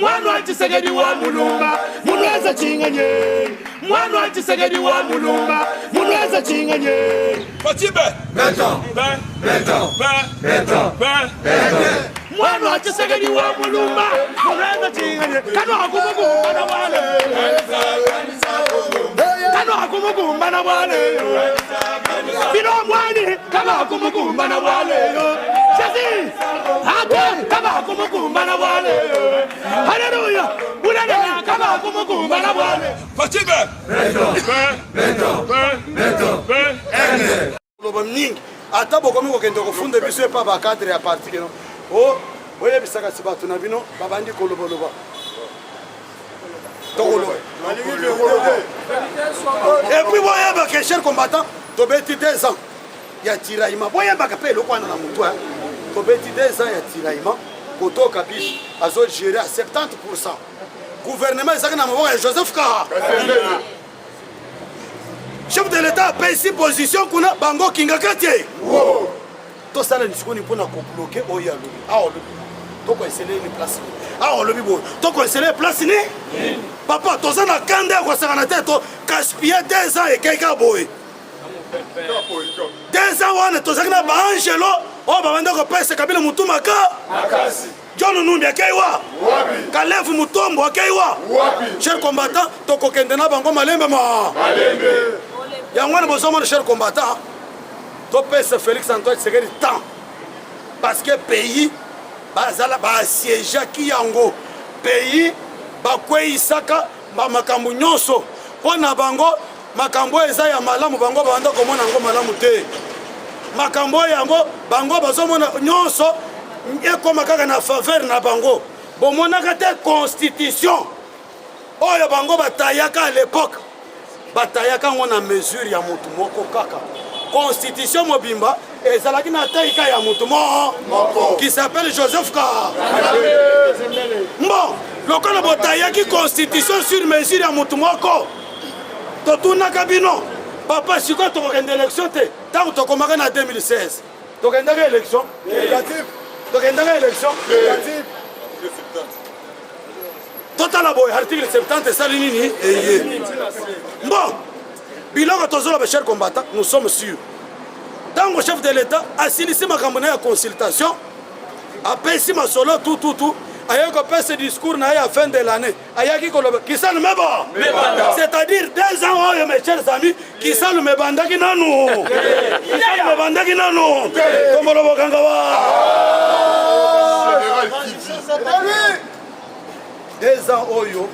Mwana wa Tshisekedi wa Mulumba, munweza chinganye. Mwana wa Tshisekedi wa Mulumba, munweza chinganye. Fatimbe. Beton. Ben. Beton. Ben. Beton. Ben. Beton. Mwana wa Tshisekedi wa Mulumba, munweza chinganye. Kano akumukumba na wale. Kano akumukumba na wale. Bino mwani kama akumukumba na wale. Sisi. Hata kama akumukumba na wale. Haleluya. Unana kama akumukumba na wale. Fatimbe. Beton. Ben. Beton. Ben. Beton. Ben. Loba mingi ata bokomi kokende kofunda biso epa bacadre ya parti keno o boyebisaka si bato na bino babandi kolobaloba tokoloba. Et puis boyebaka, cher combattant, tobeti 2 ans ya tiraillement. Boyebaka mpe eloko wana na motu. Tobeti 2 ans ya tiraillement, kotoka biso azogérer à 70 %. Gouvernement ezalaki na maboko ya Joseph Ka. Chef de l'État apesi position kuna, bango kingaka te. Tosala lisikoni mpona kobloquer oyo alobi awa. Olobi tokoesele ni place nini? Awa olobi boye, tokoesele place ni? Papa, toza na kanda ya kosakana te. To gaspiller 2 ans, ekei kaka boye. 2 ans wana tozalaki na baangelo oyo babanda kopesa Kabila motu maka. John Numbi akei wa? Kalev Mutombo akei wa? Cher combattant, tokokende na bango malembe ma yango wana. Bozomona, cher combattant, topesa Félix Antoine Tshisekedi temps, parce que pays bazala basiégeaki yango, pays bakweyisaka bamakambo nyonso mpo na bango. Makambo oyo eza ya malamu, bango babanda komona yango malamu te. Makambo oyo yango bango bazomona nyonso ekóma kaka na faveur na bango. Bomonaka te constitution oyo bango batayaka à l'époque, batayaka yango na mesure ya motu moko kaka. Constitution mobimba ezalaki na taika ya motu moko qui s'appelle Joseph Ka. Bon, lokola botayaki constitution sur mesure ya motu moko, totunaka bino, papa, sikoyo tokokende élection te? Ntango tokomaka na 2016, tokendaka élection? Tokendaka élection? Totala boye, article 70 esali nini? Eye bon, biloko tozoloba, cher combattant, nous sommes sûrs, ntango chef de l'État asilisi makambo na ye ya consultation, apesi masolo tututu, ayaki kopesa discours na ye ya fin de l'année, ayaki koloba kisalu mebo, c'est-à-dire 2 ans oyo, mes chers amis, kisalu mebandaki nanu, kisalu mebandaki nanu. Tombolo bokanga wa 2 ans oyo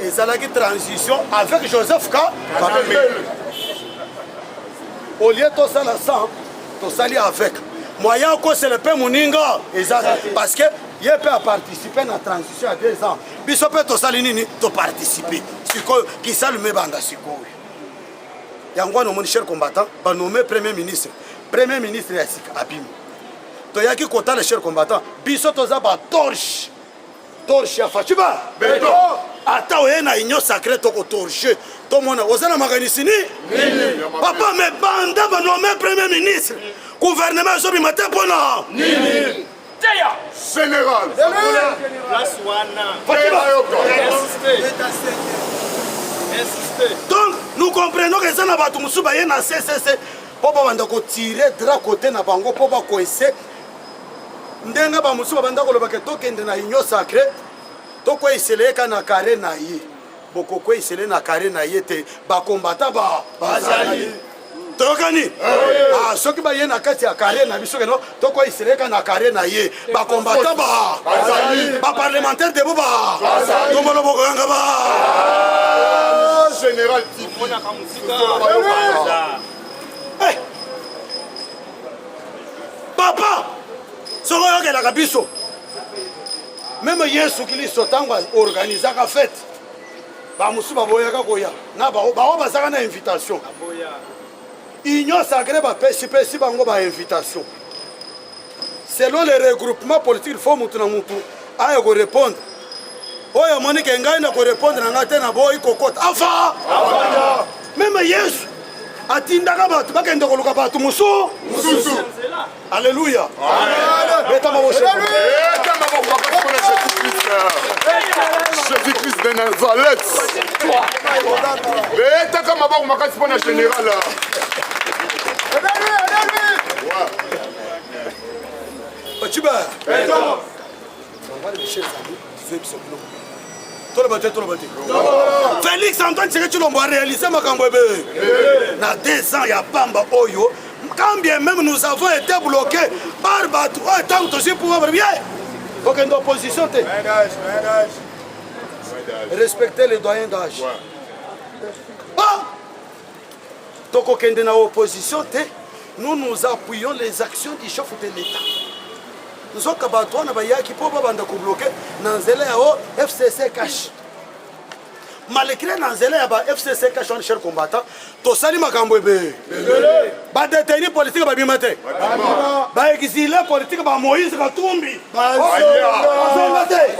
ezalaki transition avec Joseph Ka. Au lieu tosala sans, tosali avec. Moyen okosela mpe moninga eza, parce que ye mpe aparticipe na transition ya 2 ans. Biso mpe tosali nini? Toparticipe. Sikoyo kisalu mebanda sikoyo. Yango wana omoni, cher combattant, banome premier ministre, premier ministre ya sika abimi. Toyaki kotala, cher combattant, biso toza batorche, torche ya Fatshi ba. Ata oye na union sacrée, tokotorche, tomona oza na makanisi ni papa. Me banda banome premier ministre, gouvernement ezobima te. Mpona Général. Fatshi ba. Donc nous comprenons que eza na bato mosusu baye na ccc mpo babanda kotirer drap côté na bango, mpo bakoese ndenge bamosusu babanda kolobaka tokende na union sacrée, tokweyisela ye ka na carré na ye. Bokokweyisela ye na carré na ye te. Bakombata ba bazali, toyokani. Ah, soki baye na kati ya carré na biso keno tokweyisela ye ka na carré na ye, bakombata ba baparlementaire debout, ba tombolo bokoyanga ba. Général TV. Eh! Papa, soki oyokelaka biso, même Yesu Kristo, ntango aorganizaka fête, bamosusu baboyaka koya na bao bazalaka na invitation. Union sacrée bapesipesi bango bainvitation selon le regroupement politique. Il faut mutu na mutu aya korépondre. Oyo amoni ke ngai na korépondre na ngai te, na boyi kokota, afa. Même Yesu atindaka bato bakende koluka bato mosusu. Alleluya, beta maboko. Beta maboko makasi mpona Jésus Christ. De Nazareth. Betaka maboko makasi mpo na général. Ochiba. Toloba te, toloba te. Félix Antoine Tshisekedi Tshilombo a réalisé makambo ebe na 2 ans ya pamba oyo, quand bien même nous avons été bloqués par bato oyo ntango tozwi pouvoir balobi ye kokende opposition te, respecter les doyens d'âge. Ah! Tokokende na opposition te, nous nous appuyons les actions du chef de l'État. Nzoka bato wana bayaki mpo babanda kobloke na nzela ya o FCC cash. Malgré na nzela ya ba FCC cash wana, cher combattant, tosali makambo ebele. Badeteni politike babima te, baexile politike ba Moïse Katumbi bazonga te.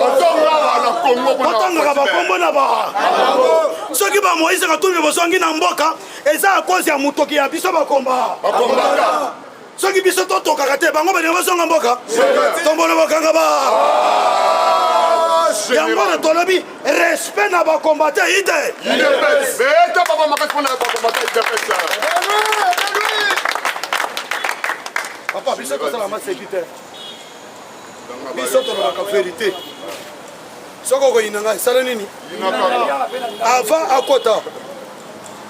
Totangaka bakombo na ba soki ba Moïse Katumbi bozongi na mboka, eza à cause ya motoki ya biso bakomba. Soki biso totokaka te, bango balinga bazonga mboka. Tombolo bakanga ba yango na tolobi respect na bakombate ide. Beta baba makasi mpona bakombate UDPS. Papa, biso tosala maseki te, biso tolobaka vérité. Soki okoyina ngai, esala nini? Avant akota,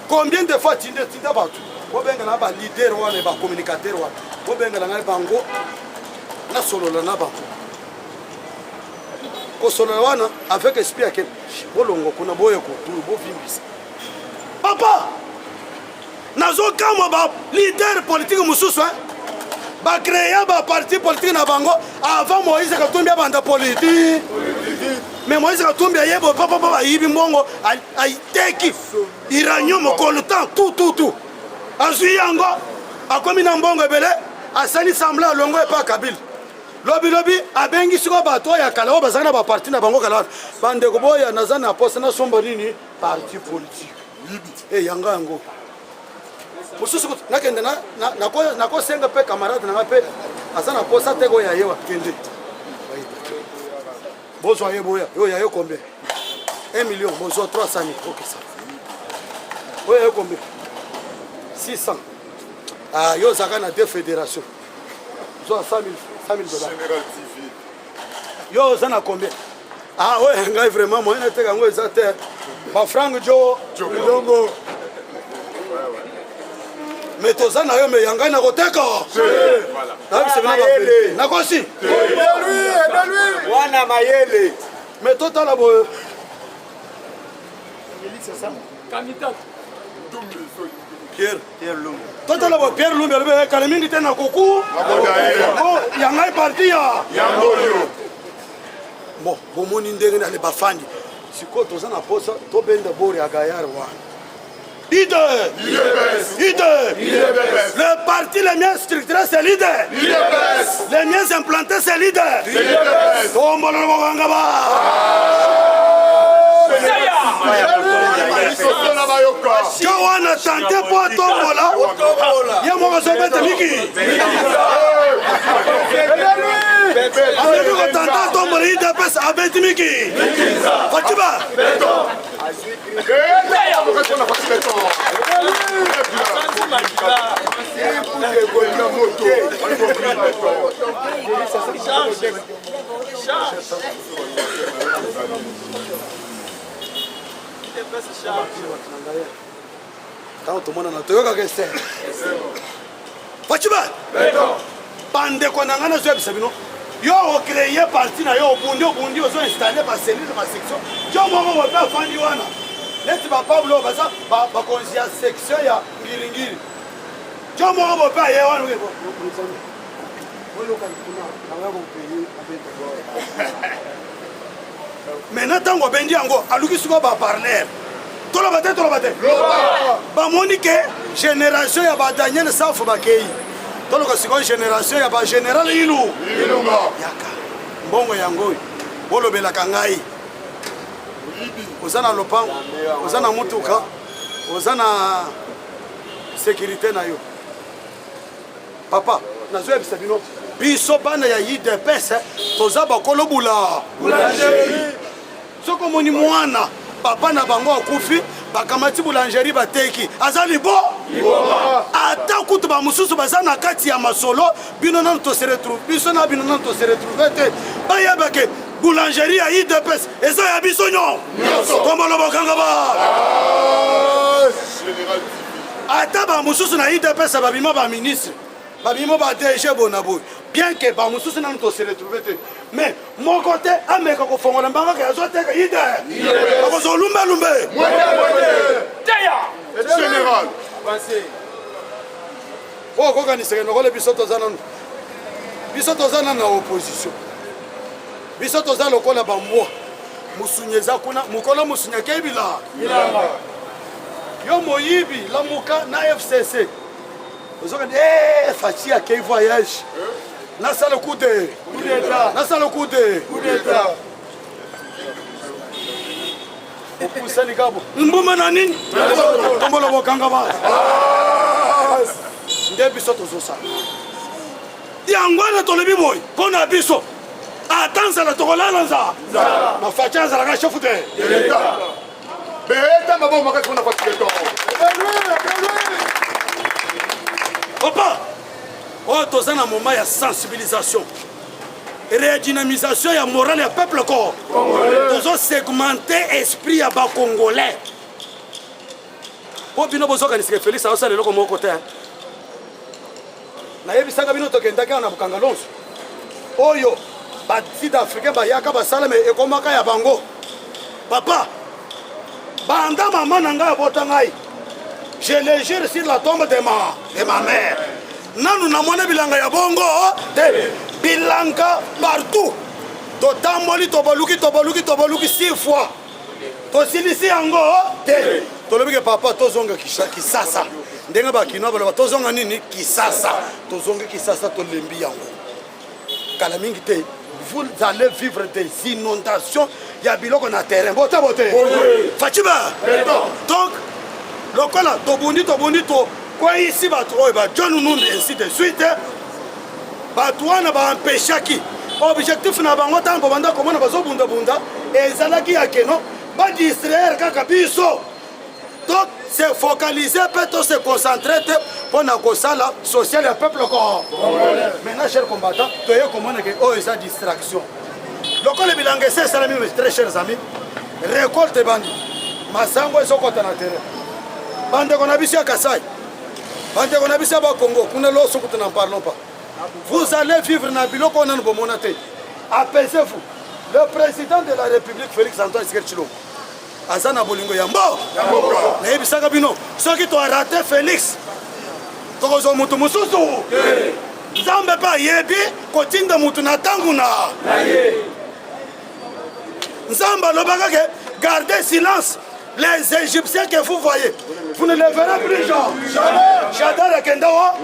combien de fois tinde tinda bato bobengela baleader wana, bacommunicateur wana, bobengela ngai bango, nasolola na bango. Kosolola wana avec esprit yake bolongo kuna, boye kotulu bovimbisa. Papa, nazokamwa ba leader politique mosusu bacréa baparti politique na bango avant Moïse Katumbi abanda politique. Mais Moïse Katumbi ayeba papapa bayibi mbongo, aiteki uranium, coltan, tout tout tout, azwi yango, akomi na mbongo ebele, asali semblant, alongo epa Kabila. Lobilobi abengi sikoyo bato oyo ya kala oyo bazalaki na baparti na bango kala wana: bandeko, boya, naza na posa nasomba nini, parti politique. E yanga yango mosusu nakende nakosenga mpe camarade na ngai mpe aza na posa te koya ye, kende bozwa ye, boya oyo ya ye combien? 1 million, bozwa 300 000. Ok, ça oyo ya ye combien? 600. Ah, yo ozalaka na deux fédération, zwa 100 000 $. Général TV. Yo oza na combien? Ah oyo ngai vraiment moyen nateka yango eza te. Bafrank jo Jongo. Mais toza na yo, me ya ngai nakoteka, nayebisa bino bavérité, nakosi. Wana mayele. Mais totala boye. Pierre totala boye, Pierre Lumbi alobi kala mingi te na koku ya ngai parti ya Yango yo. Bon, bomoni ndenge nale bafandi sikoyo, toza na posa tobenda bore ya gayar wana. Leader! UDPS. Leader! UDPS. Le parti le mieux structuré, c'est leader. UDPS. Le mieux implanté, c'est leader. UDPS. Tombolo bakanga ba. Lisoso na bayoka. Jo wana tante po atombola. Ye moko azobeta miki. Ayebi kotanta atombola UDPS, abeti miki. Fatiba. Beta makasi mpona Fatshi Béton. Na moto. Béton. Ntango tomonana, toyokaka ese. Fatiba, bandeko na ngai, nazoyebisa bino, yo ocréer parti na yo, obundi obundi, ozo installe bacellule, basection, yo moko bope afandi wana neti bapablo oyo baza bakonzi ya section ya ngiringiri. Jo moko bope aye wana, oyokani kuna nakoya kopeye abeta. Maintenant, ntango abendi yango, aluki sikoyo bapartenaire. Toloba te, toloba te, bamoni ke génération ya badaniel Safu bakei, toluka sikoyo génération ya bagénéral Ilu. Ilunga. Yaka, mbongo yango oyo bolobelaka ngai. Oza na lopango, oza na mutuka, oza na sécurité na yo. Papa, nazoyebisa bino, biso bana ya UDPS toza bakolo bula. Soki omoni mwana papa na bango akufi, bakamati boulangerie bateki, aza libo ata kutu bamosusu baza na kati ya masolo. Bino nanu tose retrouve, biso na bino nanu tose retrouve te, bayeba ke boulangerie ya UDPS eza ya biso nyonso. Tombolo bokanga ba ata bamosusu na UDPS babima baministre, babima ba DG bona boye, bien que bamosusu nanu tose retrouve te, mais moko te ameka kofongola mbanga ke azoteka ide akozwa lumbelumbe. Général. Oyo okokanisaka lokola biso toza nanu, biso toza nanu na opposition, biso toza lokola bambwa, mosunyi eza kuna, mokolo mosunyi akei bila yo moyibi lamuka na FCC ozokende eh, Fatshi akei voyage, nasala coup de nasala coup de opusani kabo mbuma na nini tombolo bokanga ba nde biso tozosala yango wana. Tolobi boye mpo na biso, ata nzala tokolala nzala na Fatshi azalaka chef te. Beta maboko makasi mpona Fatshi Béton. Papa, oyo toza na moment ya sensibilisation, redynamisation ya morale ya peuple ko tozosegmente esprit ya bacongolais, mpo bino bozokanisaka Félix aosala eloko moko te. Nayebisaka bino, tokendaki awa na Bukanga Lonso, oyo basud africain bayaka basala me ekomaka ya bango. Papa, banda mama na ngai abota ngai, je le jure sur la tombe de ma mère, nanu namona bilanga ya bongo te. Bilanga partout, totamboli, tobaluki, tobaluki, tobaluki six fois, tosilisi yango te. Tolobi ke papa, tozonga Kisasa, ndenge bakinois baloba tozonga nini Kisasa. Tozongi Kisasa, tolembi yango. Kala mingi te, vous allez vivre des inondations ya biloko na terrain. Bote bote Fatshi ba. Donc lokola tobundi, tobundi, tokweyisi bato oyo ba John Numbi, ainsi de suite, bato wana baempeshaki objectif na bango. Ntango banda komona bazobundabunda, ezalaki ya keno badistraire kaka biso, to se focaliser mpe to se concentrer te mpo na kosala social ya peuple ko. Maintenant, cher combattant, toye komona ke oyo eza distraction. Lokola bilanga ese esalami, mes très chers amis, récolte ebandi, masango ezokɔta na terrain. Bandeko na biso ya Kasai, bandeko na biso ya Bakongo kuna, loso kutu n'en parlons pas, vous allez vivre na biloko oyo nanu bomona te. Apaisez-vous. Le président de la République, Félix Antoine Tshisekedi Tshilombo, aza na bolingo ya mbo. Nayebisaka bino, soki toarate Félix, tokozwa motu mosusu. Nzambe mpe ayebi kotinda motu na ntango na Nzambe. Alobaka ke gardez silence, les Égyptiens que vous voyez, vous ne les verrez plus jamais. Shadary akenda wa?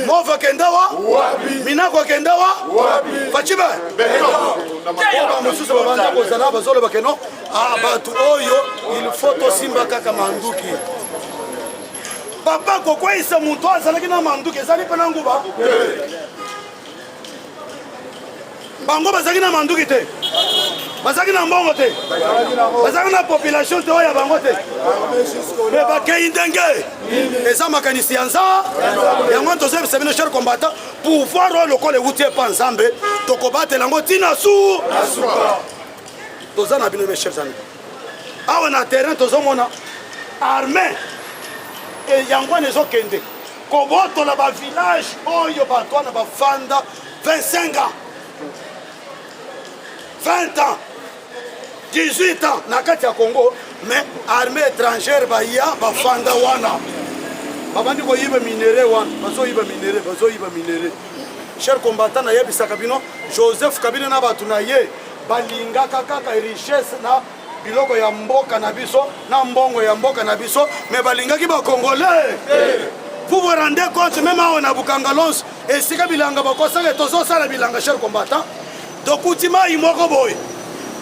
Mova akenda wa? Minako akenda wa? Fatshi ba mosusu babanda kozala bazoloba ke non, bato oyo il faut tosimba kaka manduki. Papa, kokweyisa moto azalaki na manduki ezali mpe na nguba. Bango bazalaki na manduki te, bazalaki na mbongo te, bazalaki na population te, oyo ya bango te, me bakei ndenge eza makanisi ya nza yango. Tozoyebisa bino, cher combattant, pouvoir oyo lokola ewuti epa Nzambe, tokobatela yango ntina su. Toza na bino, mes chers amis. Awa na terrain tozomona armée yango wana ezokende kobotola bavillage oyo bato wana bafanda 25 ans, 20 ans, 18 ans na kati ya Congo. Mais armée étrangère baya bafanda wana, babandi koyiba minerai wana, bazoyiba minerai, bazoyiba minerai. Cher combattant, nayebisaka bino, Joseph Kabila na bato na ye balingaka kaka richesse na biloko ya mboka na biso, na mbongo ya mboka na biso, mais balingaki bacongolais. Vous vous rendez compte, même awa na Bukanga Lonso, esika bilanga bakosaka, tozosala bilanga, cher combattant, tokuti mai moko boye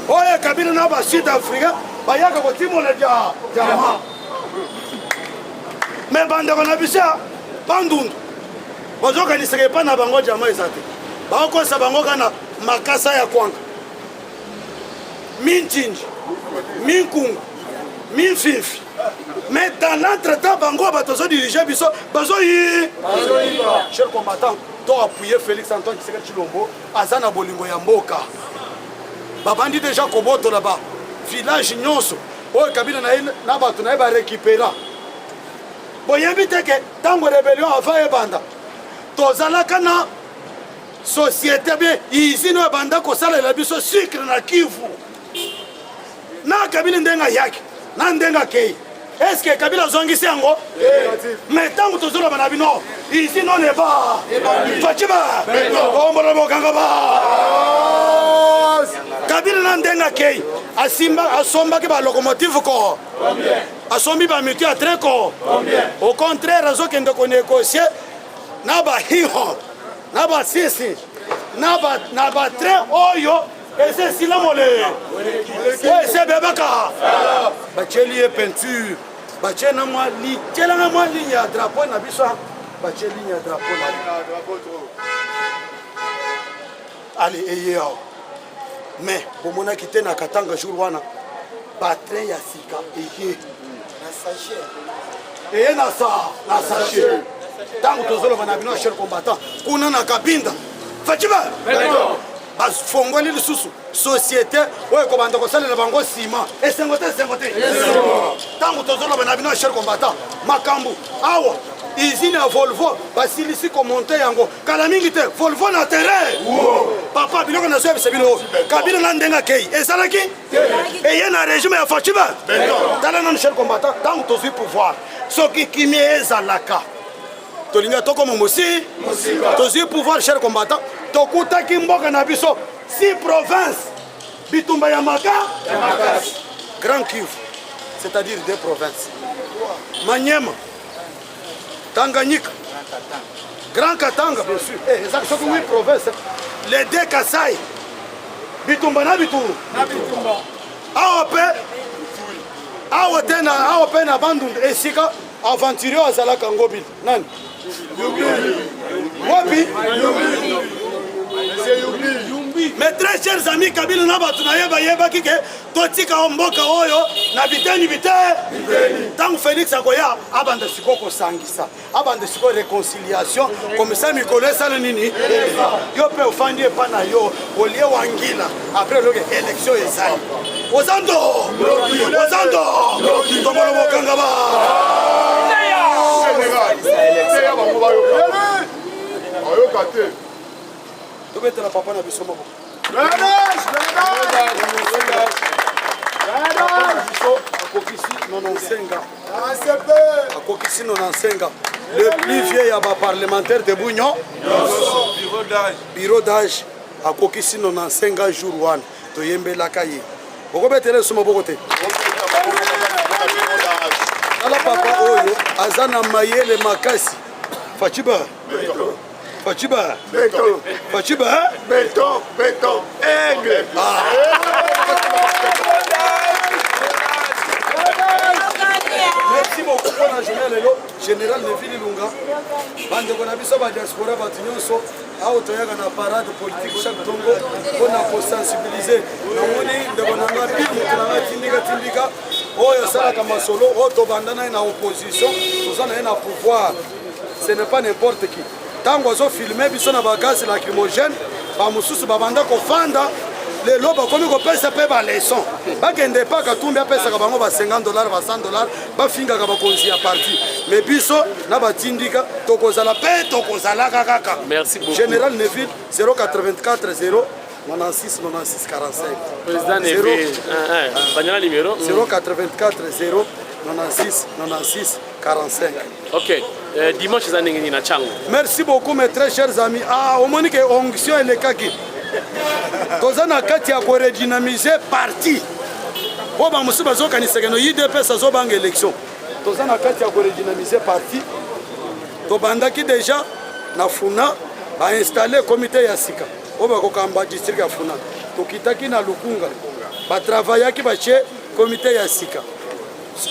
oyo Kabila na basud africain bayaka kotimola diamant. Mais bandeko na biso ya Bandundu bazokanisaka epai na bango diamant eza te, bakokosa bango kaka na makasa ya kwanga. Mintinji, Minkungu, Minfinfi. Mais dans l'entretemps, bango bato bazo diriger biso, bazo yi. Cher combattant, to appuyer Félix Antoine Tshisekedi Tshilombo, aza na bolingo ya mboka. Babandi déjà kobotola ba village nyonso oyo Kabila na ye na bato na ye ba récupéra. Boyebi te ke ntango rébellion avant ebanda tozalaka na société bien usine oyo ebanda kosalela biso sucre na Kivu na Kabila ndenge ayaki na ndenge akei est ce que Kabila azongisi yango? Mais ntango tozoloba na bino usine oyo eba Fatshi ba kombola bokanga ba Kabila na ndenge akei asimba asombaki ba locomotive ko asombi ba mutu ya train ko au contraire azokende ko négocier na ba hiho na ba sisi na ba na ba train oyo ese esila mole oyo ese ebebaka batieli ye peinture batie na mwa tiela na mwa ligne ya drapeau na biso batie ligne ya drapeau na ale eye awa mais bomonaki te na katanga jour wana batrain ya sika eye eye na sa na sachet ntango tozoloba na bino cher combattant kuna na kabinda faciba bafongoli lisusu société oyo ekobanda kosalela bango nsima esengo te esengo te ntango tozoloba na bino cher combattant makambo awa usine ya volvo basilisi komonte yango kala mingi te volvo na terrain papa biloko nazoyebisa bino kabila na ndenge akei ezalaki eye na régime ya Fatshi ba tala nanu cher combattant ntango tozwi pouvoir soki kimia ezalaka tolinga tokoma mosi tozwi pouvoir cher combattant tokutaki mboka na biso si province bitumba ya maka Grand Kivu c'est-à-dire deux provinces Manyema Tanganyika Grand Katanga bien sûr eh, ezalaki soki 8 provinces les deux Kasai bitumba na bitumba awa mpe awa te na awa mpe na bandundu esika aventurier azalaka ngobili nani wapi mes très chers amis kabila na bato na ye bayebaki ke totika mboka oyo na biteni bite ntango félix akoya abanda sikoyo kosangisa abanda sikoyo réconciliation komisa mikolo esala nini yo mpe ofandi epa na yo olie wangila après oloke élection ezali oza ndo oza ndo tobolo bokanga ba bayoka te tobetela papa na biso moko akokisi 95 ans akokisi 95 ans le plus vieux ya baparlementaire de bunyo bureau d'âge akokisi 95 ans jour wana toyembelaka ye okobetela esu maboko te tala papa oyo aza na mayele makasi faciba faciba faciba beton beton aigle ah. Merci beaucoup pour la journée lelo général Neville Ilunga bandeko na biso ba diaspora bato nyonso awa toyaka na parade politique chaque tongo mpo na kosensibilize namoni ndeko na nga bi moto na nga tindika tindika oyo asalaka masolo oyo tobanda na ye na opposition toza na ye na pouvoir ce n'est pas n'importe qui ntango azofilme biso na bagaz lacrymogène bamosusu babanda kofanda lelo bakomi kopesa mpe baleson bakende epa katumbi apesaka bango ba 50 dollar ba 100 dollar bafingaka bakonzi ya parti mais biso na batindika tokozala mpe tokozalaka kaka Merci beaucoup. général neville 084 0 96 96 45 Président Neville, banyala numéro 084 0 96 96 45 Ok, dimanche eza ndenge nini na Tshangu? Merci beaucoup mes très chers amis. Ah, omoni ke onction elekaki. Toza na kati ya ko redynamiser parti. Po ba mosusu bazokanisa ke no UDPS azobanga élection. Toza na kati ya ko redynamiser parti. Tobandaki déjà na Funa ba installer comité ya sika oyo bakokamba district ya Funa. Tokitaki na Lukunga ba travaillaki batie comité ya sika.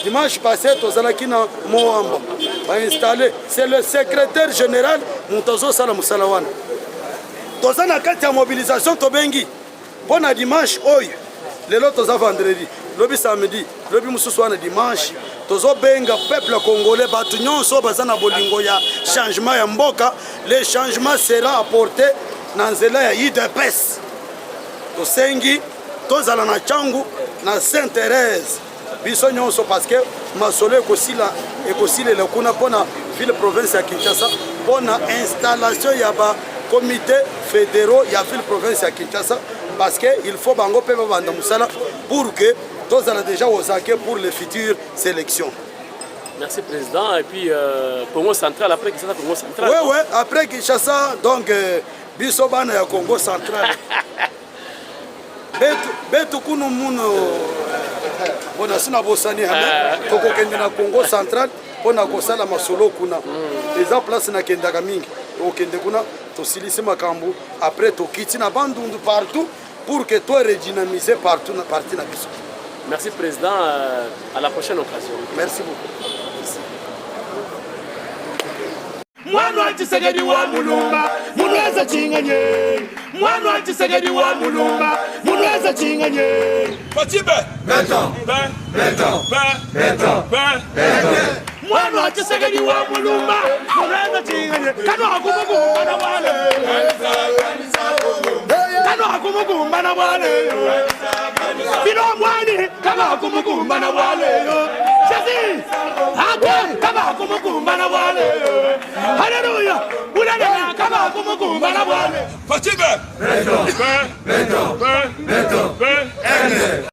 Dimanche passé tozalaki na Moamba ba installer c'est le secrétaire général moto azosala mosala wana. Toza na kati ya mobilisation tobengi mpo na dimanche oyo. Lelo toza vendredi, lobi samedi, lobi mosusu wana dimanche. Tozobenga peuple congolais, bato nyonso baza na bolingo ya changement ya mboka. Le changement sera apporté na nzela ya UDPS. Tosengi tozala na Tshangu na Sainte Thérèse biso nyonso, parce que masolo ekosila ekosilela kuna mpona ville province ya Kinshasa, mpona installation ya ba comité fédéraux ya ville province ya Kinshasa, parce que il faut bango mpe babanda mosala pour que tozala déjà aux aguets pour les futures sélections. Merci président. Et puis Congo central, après Kinshasa, Congo central. Oui, après Kinshasa, donc biso bana ya Congo central. Betu, betu kunu muno bona sina bosani hame tokokende na Congo central mpona kosala masolo kuna. Eza place nakendaka mingi. Tokokende kuna, tosilisi makambo, après tokiti na Bandundu, partout, pour que to redynamiser partout na parti na biso. Merci président, à la prochaine occasion. Merci beaucoup. Mwana wa Tshisekedi wa Mulumba, munweza chinganye. Mwana wa Tshisekedi wa Mulumba, munweza chinganye. Fatshi Bé. Béton. Béton. Béton. Béton. Mwana wa Tshisekedi wa Mulumba, munweza chinganye. Kano akumukumba na bwale. Kano akumukumba na bwale. Bino mwani kama akumukumba na bwale. Jésus. Ate kama akumukumba na bwale. Hallelujah. Ulala kama akumukumba na bwale. Fatshi Bé. Béton. Béton. Béton. Béton.